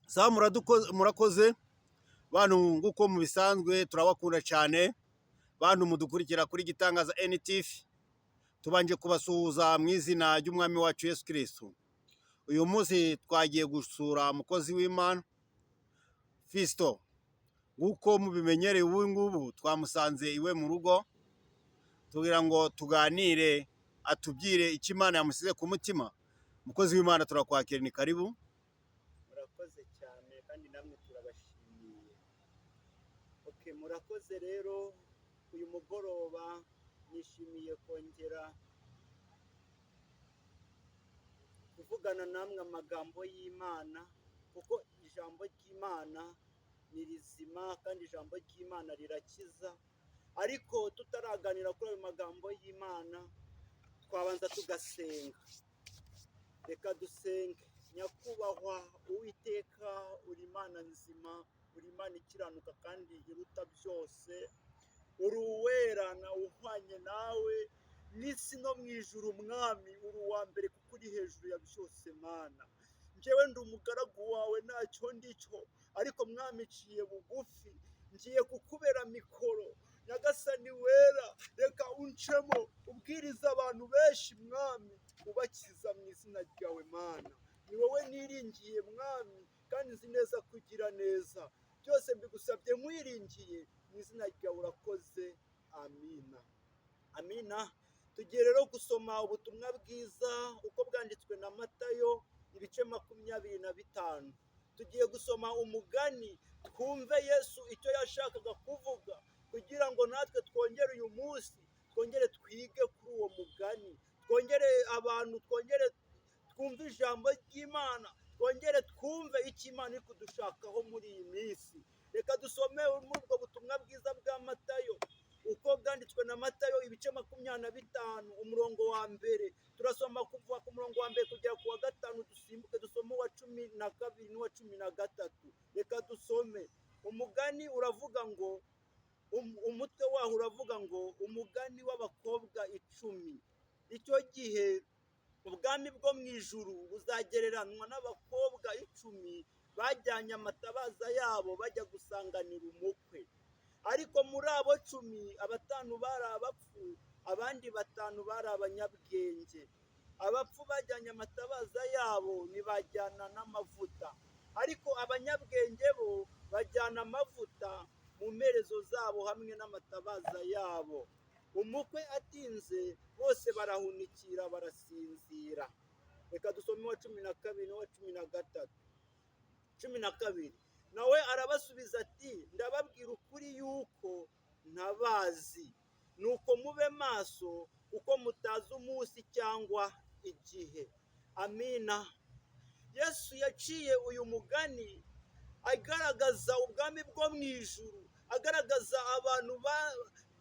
Sawa, murakoze bantu. Nguko mu bisanzwe turabakunda cyane, bantu mudukurikira kuri Gitangaza NTV. Tubanje kubasuhuza mu izina ry'Umwami wacu Yesu Kristo. Uyu munsi twagiye gusura umukozi w'Imana Fiston. Nguko mubimenyereye, ubu ngubu twamusanze iwe mu rugo tugira ngo tuganire, atubwire icyo Imana yamusize ku mutima. Umukozi w'Imana, turakwakira, ni karibu. Murakoze cyane, kandi namwe turabashimiye. Okay, murakoze. Rero uyu mugoroba nishimiye kongera kuvugana namwe amagambo y'Imana, kuko ijambo ry'Imana ni rizima kandi ijambo ry'Imana rirakiza. Ariko tutaraganira kuri ayo magambo y'Imana, twabanza tugasenga. Reka dusenge. Nyakubahwa Uwiteka, uri Imana nzima, uri Imana ikiranuka kandi iruta byose, uri uwera, nawe uhwanye nawe n'isi no mu ijuru. Mwami, uri uwa mbere kuko uri hejuru ya byose. Mana, njyewe ndi umugaragu wawe, ntacyo ndicyo, ariko Mwami, nciye bugufi, ngiye kukubera mikoro. Nyagasani wera, reka uncemo ubwiriza abantu benshi, Mwami, ubakiza mu izina ryawe. Mana, ni wowe niringiye, Mwami, kandi nzi neza kugira neza. Byose mbigusabye nkwiringiye mu izina ryawe. Urakoze, amina, amina. Tugiye rero gusoma ubutumwa bwiza uko bwanditswe na Matayo, ibice 25. Tugiye gusoma umugani, twumve Yesu icyo yashakaga kuvuga, kugira ngo natwe twongere uyu munsi twongere twige kuri uwo mugani, twongere abantu twongere twumve ijambo ry'Imana, twongere twumve icyo Imana iri kudushakaho muri iyi minsi. Reka dusome muri ubwo butumwa bwiza bwa Matayo uko bwanditswe na Matayo, ibice 25, umurongo wa mbere. Turasoma kuva ku murongo wa mbere kugera ku wa gatanu, dusimbuke dusome uwa 12 n'uwa 13. Reka dusome. Umugani uravuga ngo, umutwe waho uravuga ngo: "Umugani w'abakobwa 10." Icyo gihe ubwami bwo mu ijuru buzagereranywa n'abakobwa 10 bajyanye amatabaza yabo bajya gusanganira umukwe. Ariko muri abo 10, abatanu bari abapfu, abandi batanu bari abanyabwenge. Abapfu bajyanye amatabaza yabo, ntibajyana n'amavuta, ariko abanyabwenge bo bajyana amavuta mu mperezo zabo hamwe n'amatabaza yabo. Umukwe atinze, bose barahunikira, barasinzira. Reka dusome uwa 12 n'uwa 13. 12: Nawe arabasubiza ati: "Ndababwira ukuri yuko ntabazi. Nuko mube maso, kuko mutazi umunsi cyangwa igihe." Amina. Yesu yaciye uyu mugani agaragaza ubwami bwo mu ijuru, agaragaza abantu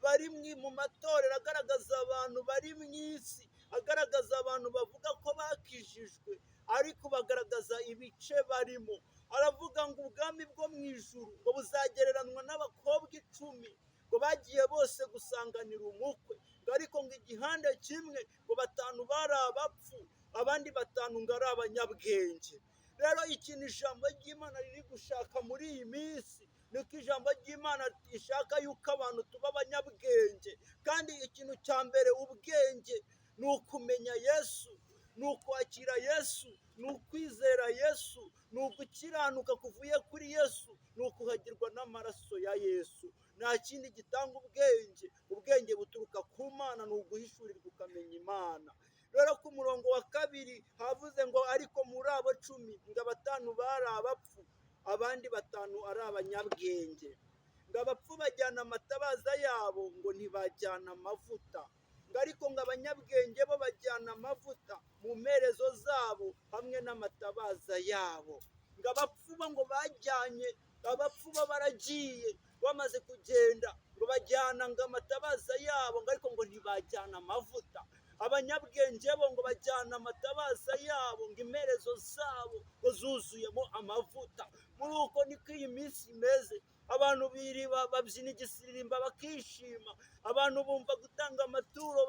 bari mu matorero, agaragaza abantu bari mu isi, agaragaza abantu bavuga ko bakijijwe, ariko bagaragaza ibice barimo. Aravuga ngo ubwami bwo mu ijuru ngo buzagereranwa n'abakobwa 10 ngo bagiye bose gusanganira umukwe, ngo ariko ngo igihande kimwe ngo batanu bari abapfu, abandi batanu ngo ari abanyabwenge. Rero ikintu ijambo ry'Imana riri gushaka muri iyi minsi, niko ijambo ry'Imana rishaka yuko abantu tuba abanyabwenge. Kandi ikintu cya mbere, ubwenge ni ukumenya Yesu, ni ukwakira Yesu, ni ukwizera Yesu, ni ugukiranuka kuvuye kuri Yesu, ni ukuhagirwa n'amaraso ya Yesu. Nta kindi gitanga ubwenge. Ubwenge buturuka ku Mana, ni uguhishurirwa ukamenya Imana. Rero ku murongo wa kabiri havuze ngo: "Ariko muri abo 10, ngo abatanu bari abapfu, abandi batanu ari abanyabwenge." Ngo abapfu bajyana amatabaza yabo, ngo ntibajyana amavuta, ngo ariko ngo abanyabwenge bo bajyana amavuta mu mperezo zabo hamwe n'amatabaza yabo. Ngo abapfu bo ngo bajyanye, abapfu bo baragiye, bamaze kugenda ngo bajyana ngo amatabaza yabo, ngo ariko ngo ntibajyana amavuta. Abanyabwenge bo ngo bajyana amatabaza yabo, ngo imperezo zabo ngo zuzuyemo amavuta. Muri uko niko iyi minsi imeze. Abantu biriba babyina igisirimba bakishima, abantu bumva gutanga amaturo,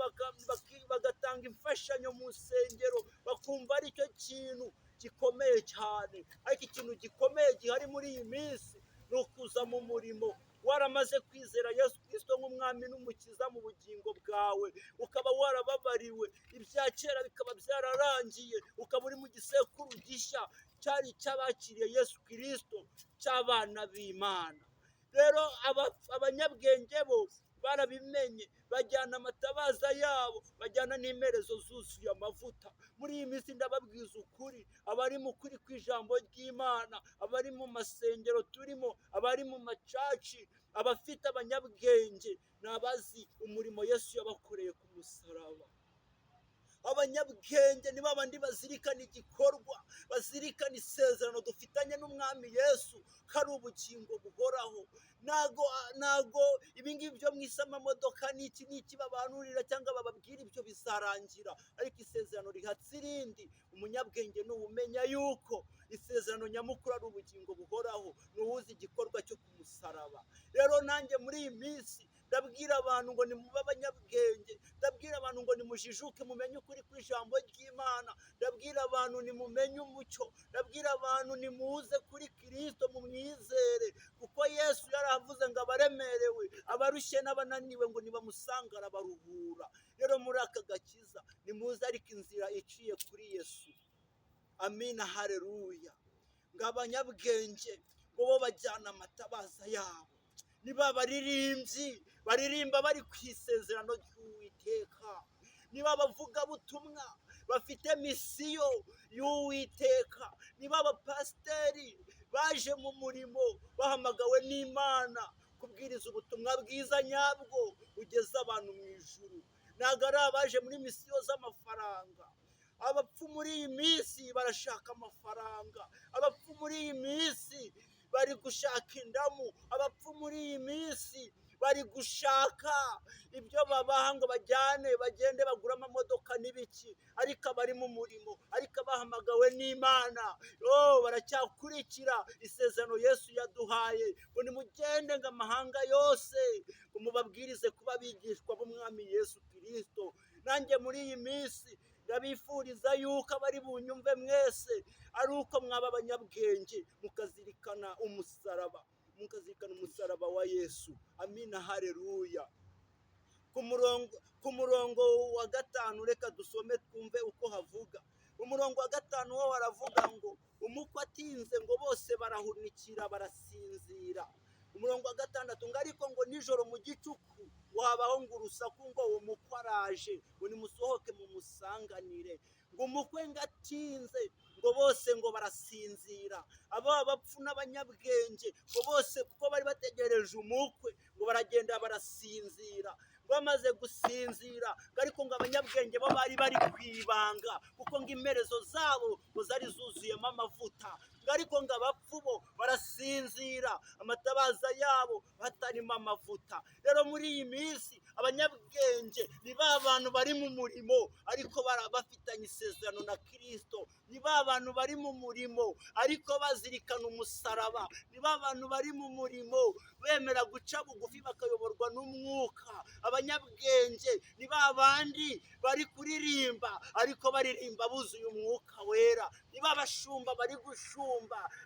bagatanga imfashanyo mu nsengero, bakumva aricyo kintu. gikomeye cyane. Ariko ikintu gikomeye gihari muri iyi minsi ni ukuza mu murimo waramaze kwizera Yesu Kirisito nk'umwami n'umukiza mu bugingo bwawe, ukaba warababariwe ibya kera bikaba byararangiye, ukaba uri mu gisekuru gishya cyari icy'abakiriye Yesu Kirisito, cy'abana b'Imana. Rero abanyabwenge bo barabimenye, bajyana amatabaza yabo, bajyana n'imperezo zuzuye amavuta. Muri iyi minsi ndababwiza ukuri, abari mu kuri kw'ijambo ry'Imana, abari mu masengero turimo, abari mu macaci, abafite abanyabwenge ni abazi umurimo Yesu yabakoreye ku musaraba. Abanyabwenge ni babandi bazirikana igikorwa, bazirikana isezerano dufitanye n'umwami Yesu, ko ari ubugingo buhoraho. Ntago ibingibi byo mu isi, amamodoka n'iki n'iki babanurira cyangwa bababwira, ibyo bizarangira, ariko isezerano rihatse irindi. Umunyabwenge ni uwumenya yuko isezerano nyamukuru ari ubugingo buhoraho, ni uwuzi igikorwa cyo ku musaraba. Rero nanjye muri iyi minsi ndabwira abantu ngo nimube abanyabwenge, ndabwira abantu ngo nimujijuke mumenye ukuri kw'ijambo ry'Imana, ndabwira abantu nimumenye umucyo, ndabwira abantu nimuze kuri Kirisito mumwizere, kuko Yesu yaravuze ngo abaremerewe, abarushye n'abananiwe ngo nibamusanga arabaruhura. Rero muri aka gakiza nimuze, ariko inzira iciye kuri Yesu. Amina, haleluya. Ngo abanyabwenge ngo bo bajyana amatabaza yabo, niba abaririmbyi baririmba bari ku isezerano ry'Uwiteka, niba abavugabutumwa bafite misiyo y'Uwiteka, niba abapasiteri baje mu murimo bahamagawe n'Imana kubwiriza ubutumwa bwiza nyabwo bugeza abantu mu ijuru, ntabwo ari abaje muri misiyo z'amafaranga. Abapfu muri iyi minsi barashaka amafaranga, abapfu muri iyi minsi bari gushaka indamu, abapfu muri iyi minsi bari gushaka ibyo babaha ngo bajyane bagende bagure amamodoka n'ibiki, ariko abari mu murimo, ariko abahamagawe n'Imana, baracyakurikira isezerano Yesu yaduhaye ngo nimugende ngo amahanga yose ngo mubabwirize kuba abigishwa b'umwami Yesu Kirisito. Nanjye muri iyi minsi ndabifuriza yuko abari bunyumve mwese ari uko mwaba abanyabwenge, mukazirikana umusaraba, mukazirikana umusaraba wa Yesu. Amina, haleluya. Ku murongo wa 5 reka dusome twumve uko havuga. Umurongo wa 5 wo baravuga ngo umukwe atinze ngo bose barahunikira barasinzira. Umurongo wa 6 ngo ariko ngo nijoro mu gicuku ngo habaho ngo urusaku ngo umukwe araje, ngo nimusohoke mumusanganire. Ngo umukwe ngo atinze ngo bose ngo barasinzira. Aba bapfu n'abanyabwenge ngo bose kuko bari bategereje umukwe ngo baragenda barasinzira. Bamaze gusinzira ariko ngo abanyabwenge bo bari bari kwibanga, kuko ngo imperezo zabo ngo zari zuzuyemo amavuta. Ariko ngo abapfu bo barasinzira, amatabaza yabo batarimo amavuta. Rero muri iyi minsi abanyabwenge ni ba bantu bari mu murimo ariko bafitanye isezerano na Kirisito, ni ba bantu bari mu murimo ariko bazirikana umusaraba, ni ba bantu bari mu murimo bemera guca bugufi bakayoborwa n'umwuka. Abanyabwenge ni ba bandi bari kuririmba ariko baririmba buzuye umwuka wera, ni ba bashumba bari gushumba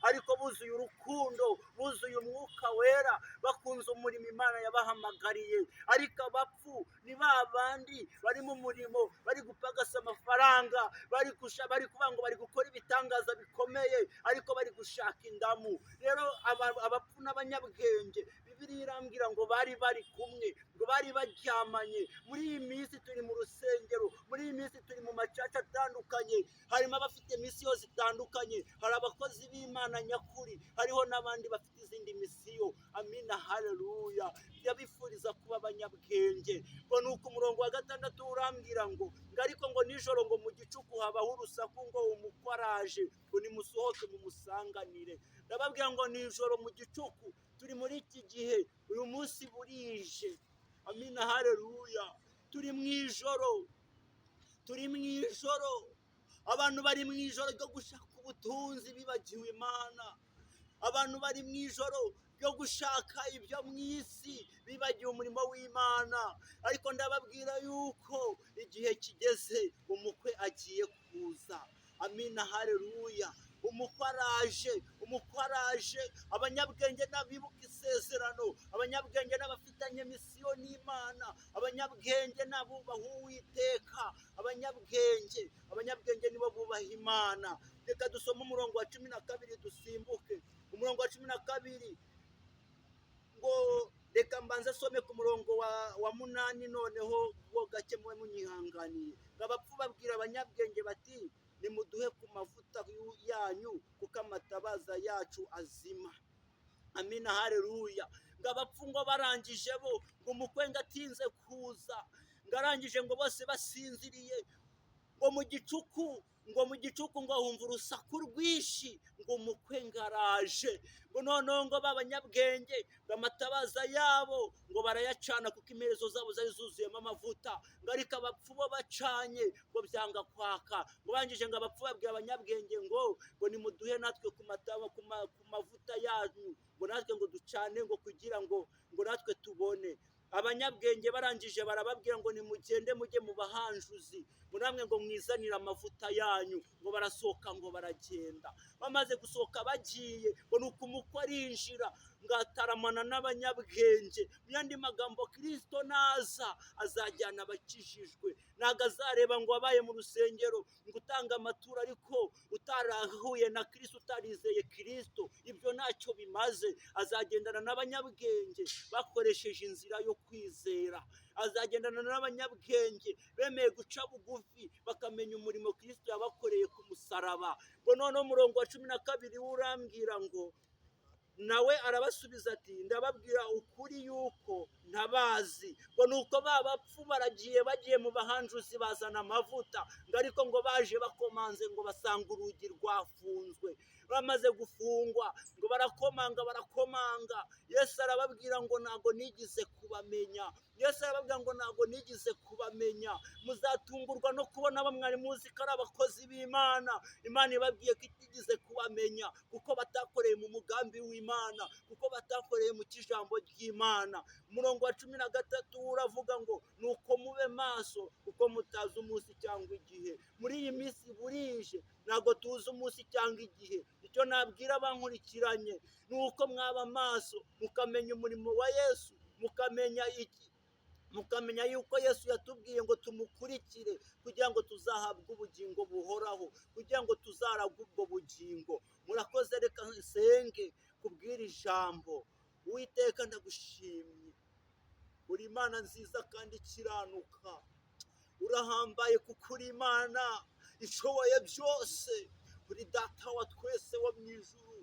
ariko buzuye urukundo, buzuye umwuka wera, bakunze umurimo Imana yabahamagariye. Ariko abapfu ni ba bandi bari mu murimo bari gupagasa amafaranga, bari kuvuga ngo bari gukora ibitangaza bikomeye ariko bari gushaka indamu. Rero abapfu n'abanyabwenge Bibiliya irambwira ngo bari bari kumwe, ngo bari baryamanye. Muri iyi minsi turi mu rusengero, muri iyi minsi turi mu macaca atandukanye, harimo abafite misiyo zitandukanye, hari abakozi b'Imana nyakuri, hariho n'abandi bafite izindi misiyo. Amina, haleluya. Ndabifuriza kuba abanyabwenge. Ngo nuko umurongo wa 6 urambwira ngo ariko ngo nijoro ngo mu gicuku habaho urusaku ngo umukwe araje, ngo nimusohoke mumusanganire. Ndababwira ngo nijoro mu gicuku, turi muri iki gihe, uyu munsi burije. Amina, haleluya. Turi mu ijoro, turi mu ijoro. Abantu bari mu ijoro ryo gushaka ubutunzi bibagiwe Imana. Abantu bari mu ijoro ryo gushaka ibyo mu isi bibagiwe umurimo w'Imana. Ariko ndababwira yuko igihe kigeze umukwe agiye kuza. Amina, haleluya. Umukwe araje, umukwe araje. Abanyabwenge n'abibuka isezerano, abanyabwenge n'abafitanye misiyo n'Imana, abanyabwenge n'abubaha Uwiteka, abanyabwenge, abanyabwenge nibo bubaha Imana. Reka dusome umurongo wa 12, dusimbuke umurongo wa 12. Ngo reka mbanze asome ku murongo wa 8, noneho wo gake mube munyihanganiye. Ngo abapfu babwira abanyabwenge bati: "Nimuduhe ku mavuta yanyu, kuko amatabaza yacu azima." Amina, haleluya. Ngo abapfu ngo barangije bo, ngo umukwe ngo atinze kuza, ngo arangije ngo bose basinziriye, ngo mu gicuku, ngo mu gicuku ngo humva urusaku rwinshi, ngo umukwe ngo araje. Ngo noneho ngo b'abanyabwenge ngo amatabaza yabo ngo barayacana, kuko imperezo zabo zari zuzuyemo amavuta. Ngo ariko abapfu bo bacanye ngo byanga kwaka. Ngo bangije ngo abapfu babwira abanyabwenge ngo nimuduhe natwe ku mataba, ku mavuta yanyu, ngo natwe ngo ducane, ngo kugira ngo natwe tubone. Abanyabwenge barangije barababwira ngo nimugende mujye mu bahanjuzi, ngo namwe ngo mwizanire amavuta yanyu. Ngo barasohoka, ngo baragenda. Bamaze gusohoka bagiye, ngo ni uko umukwe arinjira, ngo ataramana n'abanyabwenge. Mu yandi magambo, Kirisito naza azajyana abakijijwe. Ntabwo azareba ngo wabaye mu rusengero, ngo utanga amaturo, ariko utarahuye na Kirisito, utarizeye Kirisito, ibyo ntacyo bimaze. Azagendana n'abanyabwenge bakoresheje inzira yo kwizera, azagendana n'abanyabwenge bemeye guca bugufi bakamenya umurimo Kirisito yabakoreye ku musaraba. Ngo noneho umurongo wa 12 urambwira ngo: "Nawe arabasubiza ati: 'Ndababwira ukuri yuko ntabazi.'" Ngo nuko ba bapfu baragiye, bagiye mu bahanjuzi bazana amavuta. Ngo ariko ngo baje bakomanze, ngo basanga urugi rwafunzwe. Bamaze gufungwa, ngo barakomanga, barakomanga. Yesu arababwira ngo: "Ntabwo nigize kubamenya." Yesu arababwira ngo: "Ntabwo nigize kubamenya." Muzatungurwa no kubona mwari muzi ko ari abakozi b'Imana, Imana ibabwiye ko itigeze kubamenya, kuko batakoreye mu mugambi w'Imana, kuko batakoreye mu kijambo ry'Imana. Umurongo wa 13 uravuga ngo: "Nuko mube maso, kuko mutazi umunsi cyangwa igihe." Muri iyi minsi burije, ntabwo tuzi umunsi cyangwa igihe. Icyo nabwira abankurikiranye ni uko mwaba maso, mukamenya umurimo wa Yesu, mukamenya iki, mukamenya yuko Yesu yatubwiye ngo tumukurikire kugira ngo tuzahabwe ubugingo buhoraho, kugira ngo tuzaragwe ubwo bugingo. Murakoze. Reka nsenge kubwira ijambo. Uwiteka, ndagushimye, uri Imana nziza kandi ikiranuka. Urahambaye kuko uri Imana ishoboye byose, uri Data wa twese wo mu ijuru.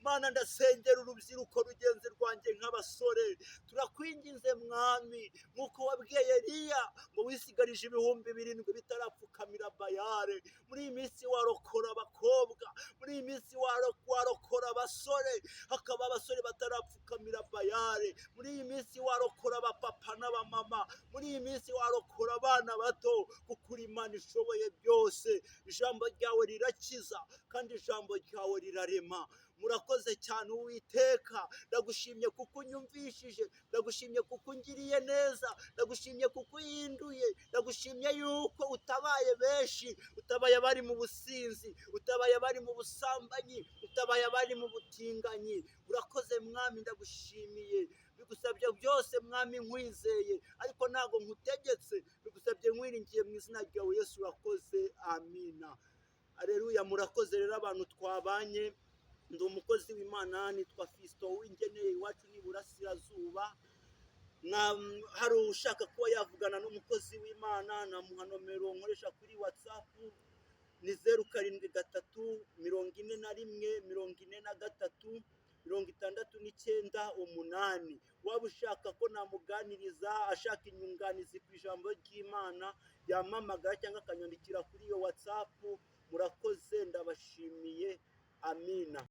Mana, ndasengera urubyiruko rugenzi rwanjye nk'abasore. Turakwinginze Mwami, nk'uko wabwiye Eliya ngo wisigarije 7000 bitarapfukamira Bayare, muri iyi minsi warokora abakobwa, muri iyi minsi warokora abasore, hakaba abasore batarapfukamira Bayare. Muri iyi minsi warokora abapapa n'abamama, muri iyi minsi warokora abana bato, kuko uri Imana ishoboye byose. Ijambo ryawe rirakiza kandi ijambo ryawe rirarema. Murakoze cyane Uwiteka, ndagushimye kuko unyumvishije, ndagushimye kuko ungiriye neza, ndagushimye kuko uhinduye, ndagushimye yuko utabaye benshi, utabaye abari mu businzi, utabaye abari mu busambanyi, utabaye abari mu butinganyi. Urakoze Mwami, ndagushimiye. Bigusabye byose Mwami nkwizeye, ariko ntabwo nkutegetse, bigusabye nkwiringiye mu izina ryawe Yesu. Urakoze, amina, aleluya. Murakoze rero abantu twabanye. Ndi umukozi w'Imana, nitwa Fiston Uwingeneye, iwacu ni Iburasirazuba. Hari ushaka kuba yavugana n'umukozi w'Imana, namuha nomero nkoresha kuri WhatsApp, ni 0734343698. Waba ushaka ko namuganiriza, ashaka inyunganizi ku ijambo ry'Imana, yampamagara cyangwa akanyandikira kuri iyo WhatsApp. Murakoze, ndabashimiye, amina.